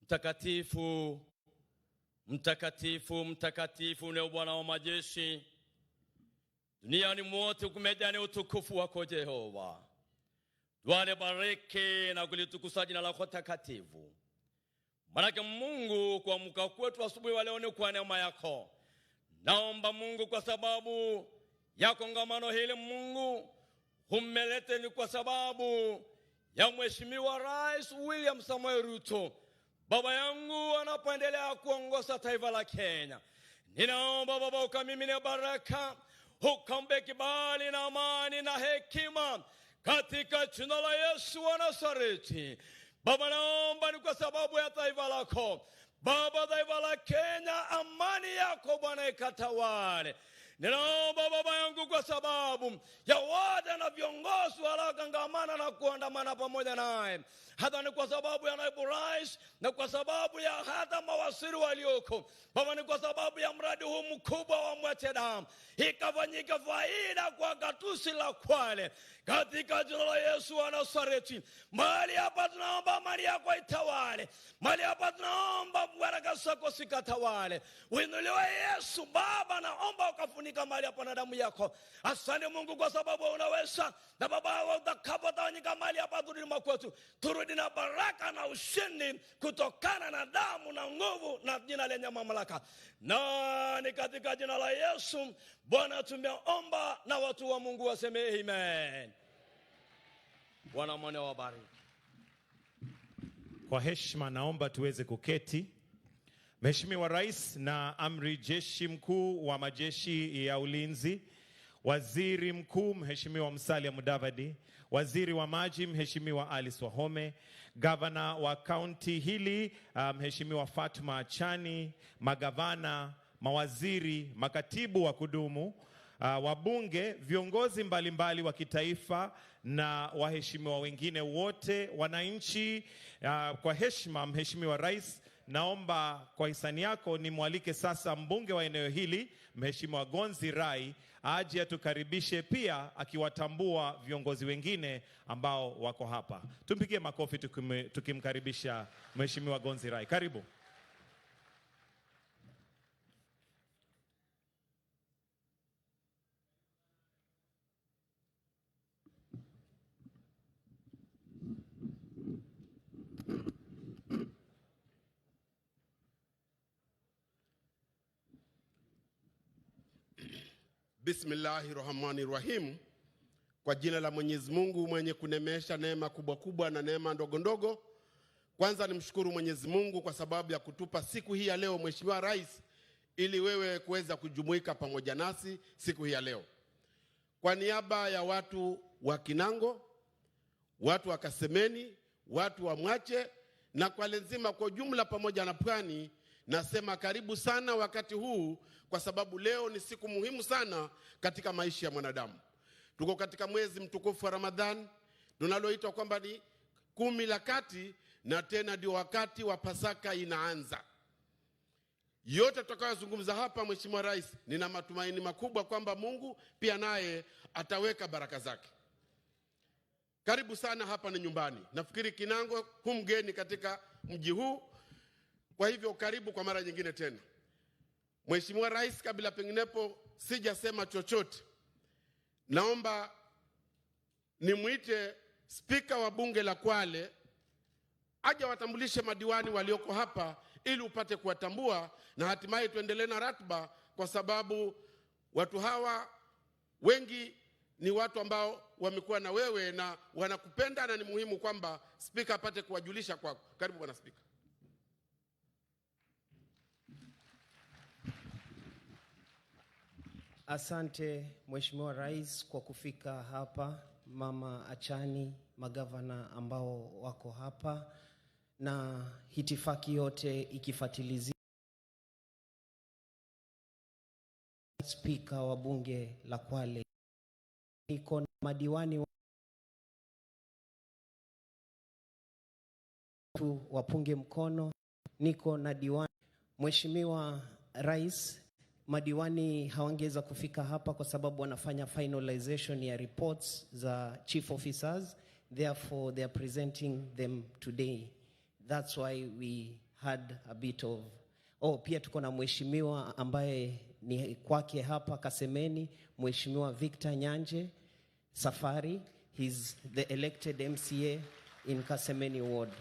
Mtakatifu, mtakatifu, mtakatifu ni Bwana wa majeshi, duniani mwote kumejaa ni utukufu wako Jehova. Twalibariki na kulitukuza jina lako takatifu. Manake Mungu, kuamka kwetu asubuhi wa leo ni kwa neema yako. Naomba Mungu, kwa sababu ya kongamano hili Mungu umelete ni kwa sababu ya Mheshimiwa Rais William Samoei Ruto, baba yangu anapoendelea kuongoza taifa la Kenya. Ninaomba Baba ukamimine baraka, ukampe kibali na amani na hekima katika jina la Yesu wa Nazareti. Baba, naomba ni kwa sababu ya taifa lako Baba, taifa la Kenya, amani yako Bwana ikatawale. Ninaomba Baba yangu kwa sababu ya wote na viongozi wanaogangamana na kuandamana pamoja naye, hata ni kwa sababu ya naibu rais na kwa sababu ya hata mawaziri walioko Baba, ni kwa sababu ya mradi huu mkubwa wa Mwache Dam ikafanyika faida kwa gatuzi la Kwale katika jina la Yesu wa Nazareti. Mahali hapa tunaomba amani yako itawale, mahali hapa tunaomba baraka zako zikatawale. Uinuliwe Yesu. Baba, naomba ukafunika mahali hapa na damu yako. Asante Mungu kwa sababu unaweza, na Baba utakapotawanyika mahali hapa turudi kwetu, turudi na baraka na ushindi kutokana na damu na nguvu na jina lenye mamlaka, na ni katika jina la Yesu Bwana tumeomba, na watu wa Mungu waseme amen. Bwana mwene wabariki. Kwa heshima naomba tuweze kuketi. Mheshimiwa Rais na Amri Jeshi Mkuu wa Majeshi ya Ulinzi, Waziri Mkuu Mheshimiwa Musalia Mudavadi, Waziri wa Maji Mheshimiwa Alice Wahome, Gavana wa kaunti hili Mheshimiwa Fatuma Achani, magavana, mawaziri, makatibu wa kudumu, wabunge, viongozi mbalimbali wa kitaifa na waheshimiwa wengine wote, wananchi, kwa heshima Mheshimiwa Rais, naomba kwa hisani yako nimwalike sasa mbunge wa eneo hili Mheshimiwa Gonzi Rai aje atukaribishe, pia akiwatambua viongozi wengine ambao wako hapa. Tumpigie makofi tukimkaribisha Mheshimiwa Gonzi Rai. Karibu. Bismillahi rahmani rahim. Kwa jina la Mwenyezi Mungu mwenye kunemesha neema kubwa kubwa na neema ndogo ndogo. Kwanza nimshukuru Mwenyezi Mungu kwa sababu ya kutupa siku hii ya leo, Mheshimiwa Rais, ili wewe kuweza kujumuika pamoja nasi siku hii ya leo. Kwa niaba ya watu wa Kinango, watu wa Kasemeni, watu wa Mwache na Kwale nzima kwa ujumla pamoja na Pwani, nasema karibu sana wakati huu, kwa sababu leo ni siku muhimu sana katika maisha ya mwanadamu. Tuko katika mwezi mtukufu wa Ramadhan tunaloitwa kwamba ni 10 la kati, na tena ndio wakati wa Pasaka inaanza. Yote tutakayozungumza hapa, Mheshimiwa Rais, nina matumaini makubwa kwamba Mungu pia naye ataweka baraka zake. Karibu sana, hapa ni nyumbani. Nafikiri Kinango hu mgeni katika mji huu, kwa hivyo karibu kwa mara nyingine tena. Mheshimiwa Rais, kabla penginepo sijasema chochote, naomba nimuite Spika wa Bunge la Kwale aje watambulishe madiwani walioko hapa ili upate kuwatambua na hatimaye tuendelee na ratiba, kwa sababu watu hawa wengi ni watu ambao wamekuwa na wewe na wanakupenda, na ni muhimu kwamba Spika apate kuwajulisha kwako. Karibu Bwana Spika. Asante Mheshimiwa Rais kwa kufika hapa, Mama Achani, magavana ambao wako hapa na hitifaki yote ikifatilizia Spika wa Bunge la Kwale. Niko na madiwani tu wapunge mkono. Niko na diwani. Mheshimiwa Rais, madiwani hawangeweza kufika hapa kwa sababu wanafanya finalization ya reports za chief officers, therefore they are presenting them today. That's why we had a bit of. Oh, pia tuko na mheshimiwa ambaye ni kwake hapa Kasemeni, Mheshimiwa Victor Nyanje Safari. He's the elected MCA in Kasemeni Ward.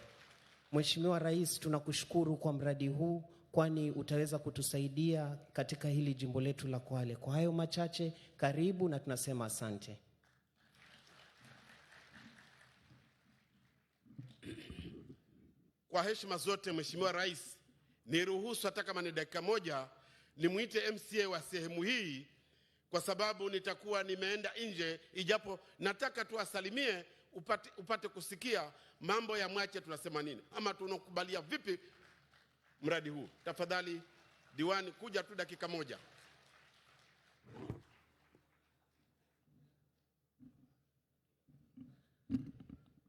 Mheshimiwa Rais, tunakushukuru kwa mradi huu kwani utaweza kutusaidia katika hili jimbo letu la Kwale. Kwa hayo machache, karibu na tunasema asante. Kwa heshima zote, Mheshimiwa Rais, niruhusu hata kama ni dakika moja nimuite MCA wa sehemu hii, kwa sababu nitakuwa nimeenda nje, ijapo nataka tu asalimie upate kusikia mambo ya Mwache tunasema nini ama tunakubalia vipi mradi huu. Tafadhali diwani, kuja tu dakika moja.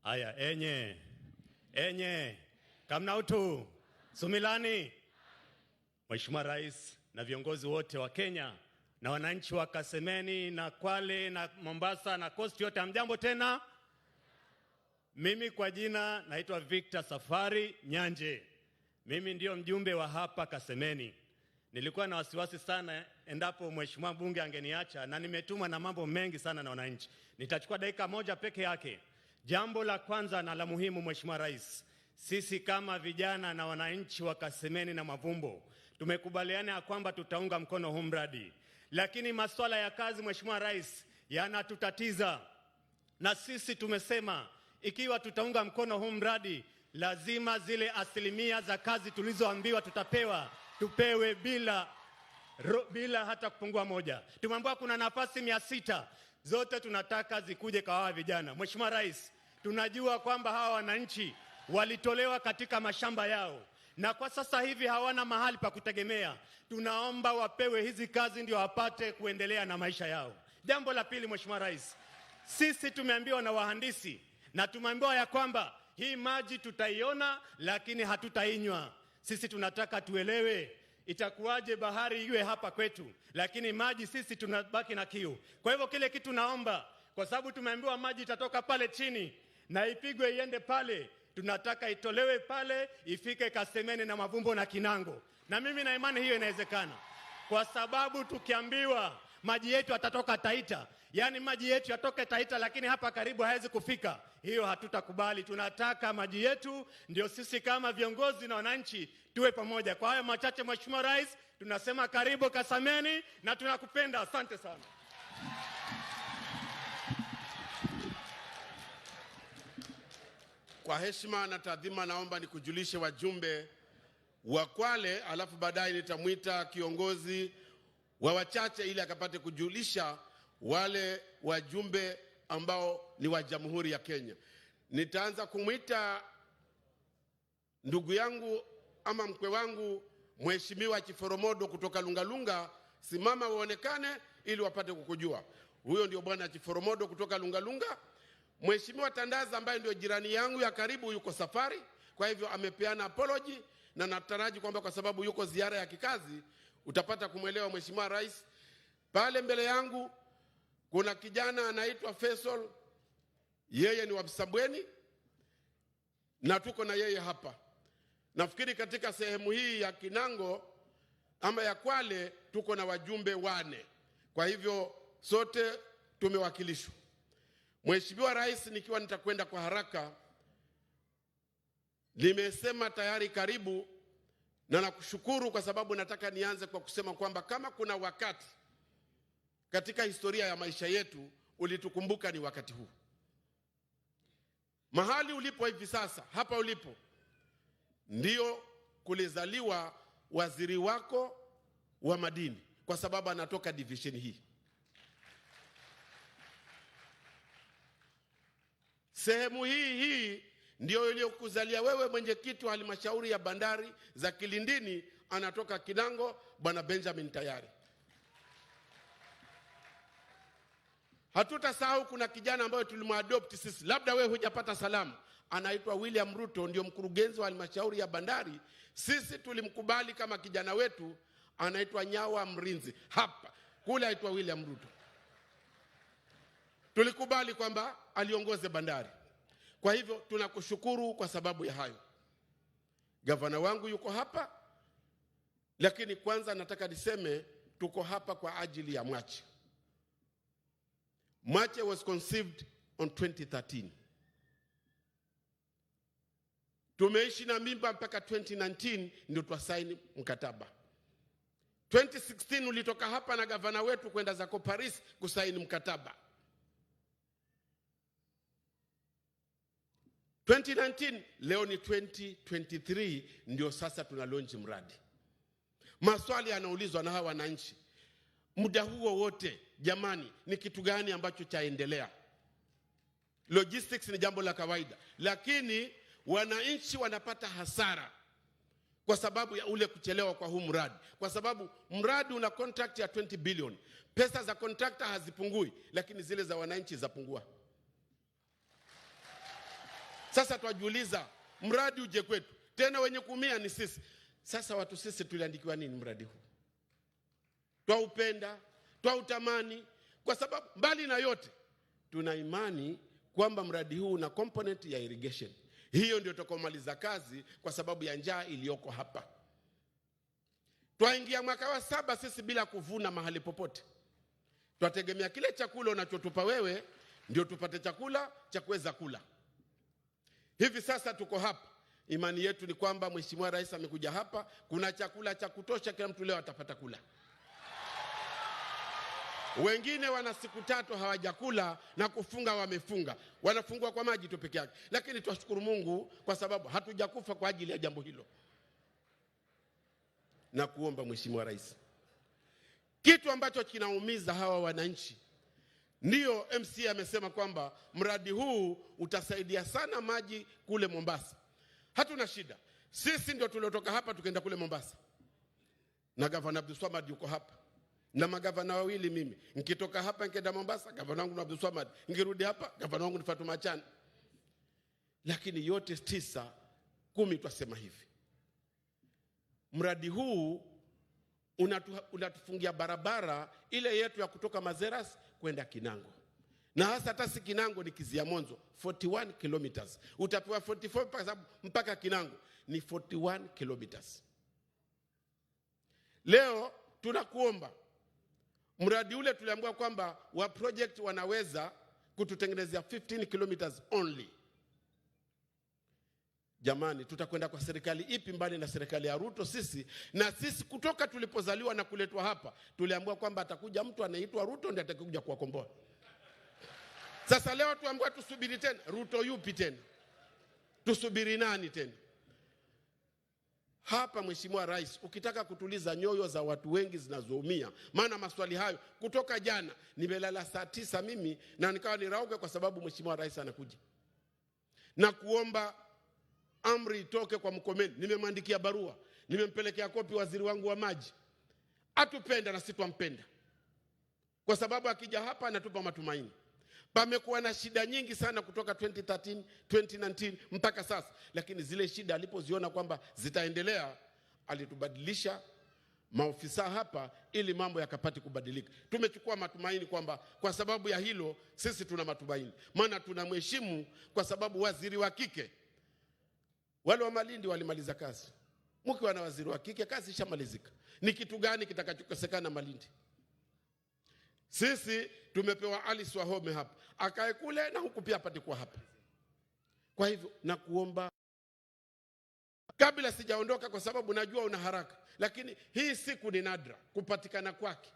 Aya, enye enye kamnautu sumilani. Mheshimiwa Rais na viongozi wote wa Kenya na wananchi wa Kasemeni na Kwale na Mombasa na Coast yote, hamjambo tena. Mimi kwa jina naitwa Victor Safari Nyanje. Mimi ndio mjumbe wa hapa Kasemeni. Nilikuwa na wasiwasi sana endapo mheshimiwa mbunge angeniacha, na nimetumwa na mambo mengi sana na wananchi. Nitachukua dakika moja peke yake. Jambo la kwanza na la muhimu, Mheshimiwa Rais, sisi kama vijana na wananchi wa Kasemeni na Mavumbo tumekubaliana ya kwamba tutaunga mkono huu mradi, lakini masuala ya kazi, Mheshimiwa Rais, yanatutatiza, na sisi tumesema ikiwa tutaunga mkono huu mradi lazima zile asilimia za kazi tulizoambiwa tutapewa tupewe bila hata kupungua moja. Tumeambiwa kuna nafasi 600 zote tunataka zikuje kwa hawa vijana. Mheshimiwa Rais, tunajua kwamba hawa wananchi walitolewa katika mashamba yao na kwa sasa hivi hawana mahali pa kutegemea. Tunaomba wapewe hizi kazi ndio wapate kuendelea na maisha yao. Jambo la pili, Mheshimiwa Rais, sisi tumeambiwa na wahandisi na tumeambiwa ya kwamba hii maji tutaiona lakini hatutainywa. Sisi tunataka tuelewe itakuwaje bahari iwe hapa kwetu lakini maji sisi tunabaki na kiu. Kwa hivyo kile kitu naomba, kwa sababu tumeambiwa maji itatoka pale chini na ipigwe iende pale, tunataka itolewe pale ifike Kasemeni na Mavumbo na Kinango. Na mimi na imani hiyo inawezekana, kwa sababu tukiambiwa maji yetu yatatoka Taita, yani maji yetu yatoke Taita lakini hapa karibu haiwezi kufika, hiyo hatutakubali. Tunataka maji yetu, ndio sisi kama viongozi na wananchi tuwe pamoja. Kwa hayo machache, Mheshimiwa Rais, tunasema karibu Kasemeni na tunakupenda. Asante sana. Kwa heshima na taadhima, naomba nikujulishe wajumbe wa Kwale, alafu baadaye nitamwita kiongozi wa wachache ili akapate kujulisha wale wajumbe ambao ni wa Jamhuri ya Kenya. Nitaanza kumwita ndugu yangu ama mkwe wangu Mheshimiwa Chiforomodo kutoka Lungalunga. Simama uonekane ili wapate kukujua. Huyo ndio bwana Chiforomodo kutoka Lungalunga. Mheshimiwa Tandaza ambaye ndio jirani yangu ya karibu yuko safari, kwa hivyo amepeana apology na nataraji kwamba kwa sababu yuko ziara ya kikazi utapata kumwelewa Mheshimiwa Rais. Pale mbele yangu kuna kijana anaitwa Faisal, yeye ni wa Msambweni na tuko na yeye hapa. Nafikiri katika sehemu hii ya Kinango ama ya Kwale tuko na wajumbe 4. Kwa hivyo sote tumewakilishwa. Mheshimiwa Rais, nikiwa nitakwenda kwa haraka, nimesema tayari karibu na nakushukuru kwa sababu nataka nianze kwa kusema kwamba kama kuna wakati katika historia ya maisha yetu ulitukumbuka ni wakati huu. Mahali ulipo hivi sasa, hapa ulipo, ndio kulizaliwa waziri wako wa madini, kwa sababu anatoka division hii. Sehemu hii ndio iliyokuzalia wewe mwenyekiti wa halmashauri ya bandari za Kilindini, anatoka Kinango, bwana Benjamin Tayari. Hatutasahau kuna kijana ambaye tulimuadopt sisi, labda wewe hujapata salamu, anaitwa William Ruto, ndio mkurugenzi wa halmashauri ya bandari. Sisi tulimkubali kama kijana wetu, anaitwa Nyawa Mrinzi, hapa kule aitwa William Ruto. Tulikubali kwamba aliongoze bandari. Kwa hivyo tunakushukuru kwa sababu ya hayo. Gavana wangu yuko hapa, lakini kwanza nataka niseme tuko hapa kwa ajili ya Mwache. Mwache was conceived on 2013. Tumeishi na mimba mpaka 2019 ndio twasaini mkataba. 2016 ulitoka hapa na gavana wetu kwenda zako Paris kusaini mkataba. 2019, leo ni 2023, ndio sasa tuna launch mradi. Maswali yanaulizwa na hawa wananchi muda huo wote, jamani, ni kitu gani ambacho chaendelea? Logistics ni jambo la kawaida, lakini wananchi wanapata hasara kwa sababu ya ule kuchelewa kwa huu mradi, kwa sababu mradi una contract ya 20 billion. Pesa za contractor hazipungui, lakini zile za wananchi zapungua. Sasa twajiuliza, mradi uje kwetu tena, wenye kuumia ni sisi. Sasa watu sisi tuliandikiwa nini mradi huu? Twaupenda, twautamani, kwa sababu mbali na yote tuna imani kwamba mradi huu una component ya irrigation. Hiyo ndio tutakaomaliza kazi kwa sababu ya njaa iliyoko hapa. Twaingia mwaka wa 7 sisi bila kuvuna mahali popote. Twategemea kile chakula unachotupa wewe ndio tupate chakula cha kuweza kula. Hivi sasa tuko hapa, imani yetu ni kwamba Mheshimiwa Rais amekuja hapa, kuna chakula cha kutosha, kila mtu leo atapata kula. Wengine wana siku 3 hawajakula na kufunga wamefunga, wanafungua kwa maji tu peke yake. Lakini twashukuru Mungu kwa sababu hatujakufa kwa ajili ya jambo hilo. Na kuomba Mheshimiwa Rais, kitu ambacho kinaumiza hawa wananchi, ndio MC amesema kwamba mradi huu utasaidia sana maji kule Mombasa. Hatuna shida, sisi ndio tuliotoka hapa tukaenda kule Mombasa, na Gavana Abdulswamad yuko hapa na magavana wawili. Mimi nikitoka hapa nikaenda Mombasa, gavana wangu ni Abdulswamad, nikirudi hapa gavana wangu ni Fatuma Chan. Lakini yote 9, 10 twasema hivi, mradi huu unatufungia barabara ile yetu ya kutoka Mazeras kwenda Kinango, na hasa hata si Kinango ni Kiziamonzo 41 kilometers. Utapewa 44 mpaka, sababu mpaka Kinango ni 41 kilometers. Leo tunakuomba mradi ule tuliambiwa kwamba wa project wanaweza kututengenezea 15 kilometers only. Jamani, tutakwenda kwa serikali ipi mbali na serikali ya Ruto? Sisi na sisi kutoka tulipozaliwa na kuletwa hapa tuliambiwa kwamba atakuja mtu anaitwa Ruto ndiye atakuja kuwakomboa. Sasa leo tuambiwa tusubiri tena. Ruto yupi tena? Tusubiri nani tena? Hapa Mheshimiwa Rais, ukitaka kutuliza nyoyo za watu wengi zinazoumia, maana maswali hayo kutoka jana, nimelala saa 9 mimi na nikawa nirauke kwa sababu Mheshimiwa Rais anakuja. Na kuomba amri itoke kwa Mkomeni. Nimemwandikia barua, nimempelekea kopi waziri wangu wa maji. Atupenda na sisi twampenda, kwa sababu akija hapa anatupa matumaini. Pamekuwa na shida nyingi sana kutoka 2013, 2019 mpaka sasa, lakini zile shida alipoziona kwamba zitaendelea, alitubadilisha maofisa hapa ili mambo yakapate kubadilika. Tumechukua matumaini kwamba kwa sababu ya hilo sisi tuna matumaini, maana tunamheshimu kwa sababu waziri wa kike wale wa Malindi walimaliza kazi. Mkiwa na waziri wa kike kazi ishamalizika. Ni kitu gani kitakachokosekana Malindi? Sisi tumepewa Alice Wahome hapa, akae kule na huku pia apate kuwa hapa. Kwa hivyo nakuomba, kabla sijaondoka, kwa sababu najua una haraka, lakini hii siku ni nadra kupatikana kwake,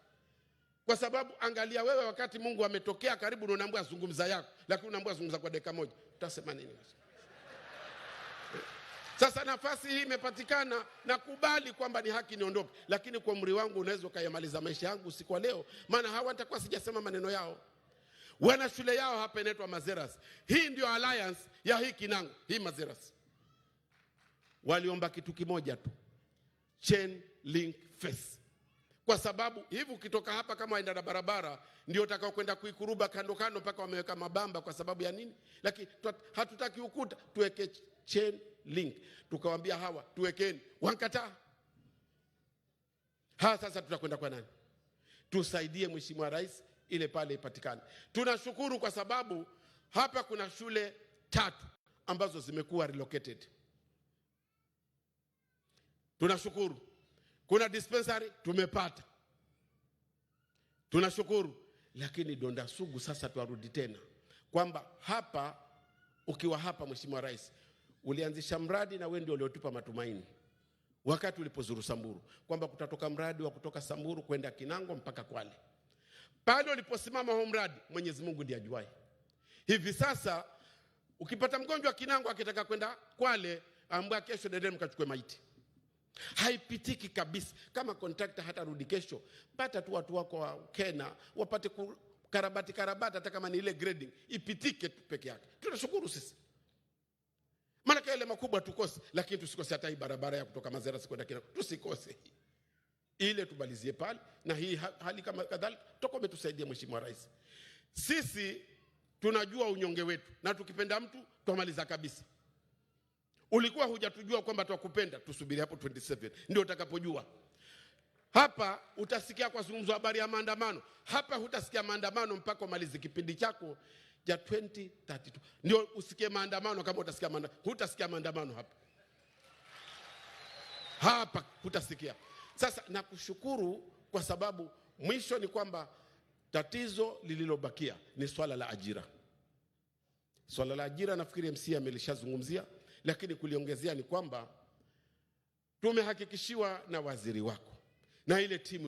kwa sababu angalia wewe, wakati Mungu ametokea karibu na unaambiwa zungumza yako, lakini unaambiwa zungumza kwa dakika moja, utasema nini? Sasa nafasi hii imepatikana, nakubali kwamba ni haki niondoke, lakini kwa umri wangu unaweza ukayamaliza maisha yangu usiku wa leo, maana hawa nitakuwa sijasema maneno yao. Wana shule yao hapa inaitwa Mazeras. Hii ndio alliance ya hii Kinango, hii Mazeras. Waliomba kitu kimoja tu, chain link fence. Kwa sababu hivi ukitoka hapa kama waenda na barabara ndio utakao kwenda kuikuruba kando kando mpaka wameweka mabamba. Kwa sababu ya nini? Lakini hatutaki ukuta, tuweke chain link. Tukawaambia hawa tuwekeni, wankataa. Ha, sasa tutakwenda kwa nani? Tusaidie Mheshimiwa Rais ile pale ipatikane. Tunashukuru kwa sababu hapa kuna shule 3 ambazo zimekuwa relocated. Tunashukuru. Kuna dispensary tumepata, tunashukuru. Lakini donda sugu sasa, tuarudi tena kwamba hapa, ukiwa hapa Mheshimiwa Rais, ulianzisha mradi na wewe ndio uliotupa matumaini wakati ulipozuru Samburu kwamba kutatoka mradi wa kutoka Samburu kwenda Kinango mpaka Kwale. Pale uliposimama huo mradi, Mwenyezi Mungu ndiye ajuaye. Hivi sasa ukipata mgonjwa Kinango akitaka kwenda Kwale, ambia kesho nendeni mkachukue maiti. Haipitiki kabisa. Kama kontrakta hatarudi kesho, pata tu watu wako wa Kena wapate karabati karabati, hata kama ni ile grading ipitike tu peke yake. Tunashukuru sisi, maana yale makubwa tukose, lakini tusikose hata hii barabara ya kutoka Mazera kwenda Kinango, tusikose ile, tumalizie pale na hii hali kama kadhalika. Toko umetusaidia Mheshimiwa Rais. Sisi tunajua unyonge wetu, na tukipenda mtu twamaliza kabisa. Ulikuwa hujatujua kwamba twakupenda, tusubiri hapo 27 ndio utakapojua. Hapa utasikia kwa zungumzo habari ya maandamano, hapa hutasikia maandamano mpaka umalize kipindi chako cha 2032 ndio usikie maandamano. Kama utasikia maandamano, hutasikia maandamano hapa hapa, hutasikia. Sasa nakushukuru kwa sababu mwisho ni kwamba tatizo lililobakia ni swala la ajira. Swala la ajira nafikiri MC amelishazungumzia, lakini kuliongezea ni kwamba tumehakikishiwa na waziri wako na ile timu